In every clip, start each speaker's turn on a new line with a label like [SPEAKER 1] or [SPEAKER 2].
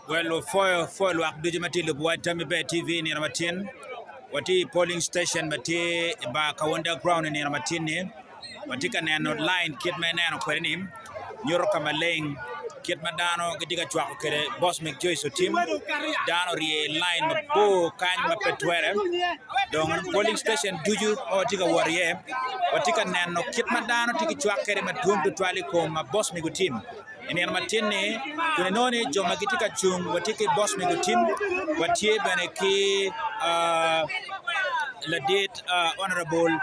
[SPEAKER 1] Wel opwoyo pwoyo lwak ducu ma tye i lubo wa Tammy Bear TV i nino matin watye i polling station ma tye i bar Kawanda ground i nino matin-ni watye ka neno lain kit ma ineno kwede-ni nyuto ka maleng kit ma dano gitye ka cwako kwede Bosmic Joyce Otim dano orye i lain mabor kany ma pe twere dong polling station ducu ma watye ka wot iye watye ka neno kit ma dano tye ki cwak kwede madwong tutwal i kom Bosmic Otim. I nino matin-ni kun inongo ni jo ma gitye ka cung watye ki Bosmic Otim watye bene ki ladit honorable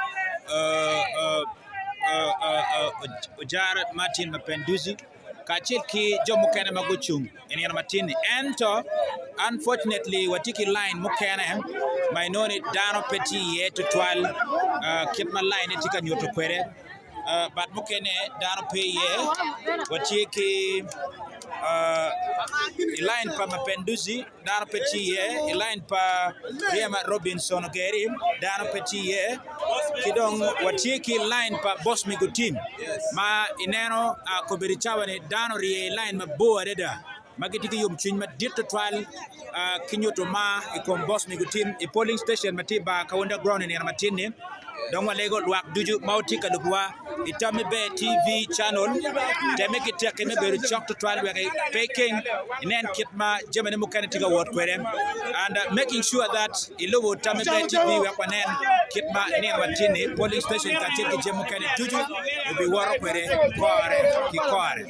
[SPEAKER 1] Ojara Martin Mapenduzi kacel ki jo mukene ma gucung i nino matin-ni ento unfortunately watye ki lain mukene ma inongo ni dano pe tye iye tutwal kit ma lainne tye ka nyuto kwede. Bat mukene dano pe iye watye ki i lain pa Mapenduzi dano pe tye iye, i lain pa Rema Robinson Ogeri dano pe tye iye ki dong watye ki i lain pa Bosmic Otim ma ineno kobedo cawa-ni dano orye i lain mabor adada. ma gitye ki yomcwiny madit tutwal ki nyuto mar i kom boss mego tim i polling station ma tye i bar Kawanda Ground i nino matin-ni dong walego lwak ducu ma wutye ka lubowa i Tammi Ber TV channel temme ki tekki me bedo cok tutwal wek pe ikeng inen kit ma jamine mukene tye ka wot kwede and making sure that ilubo Tammi Ber TV wek wanen kit ma nino matin-ni polling station kacel ki jami mukene ducu obiwoto kwede kore ki kore.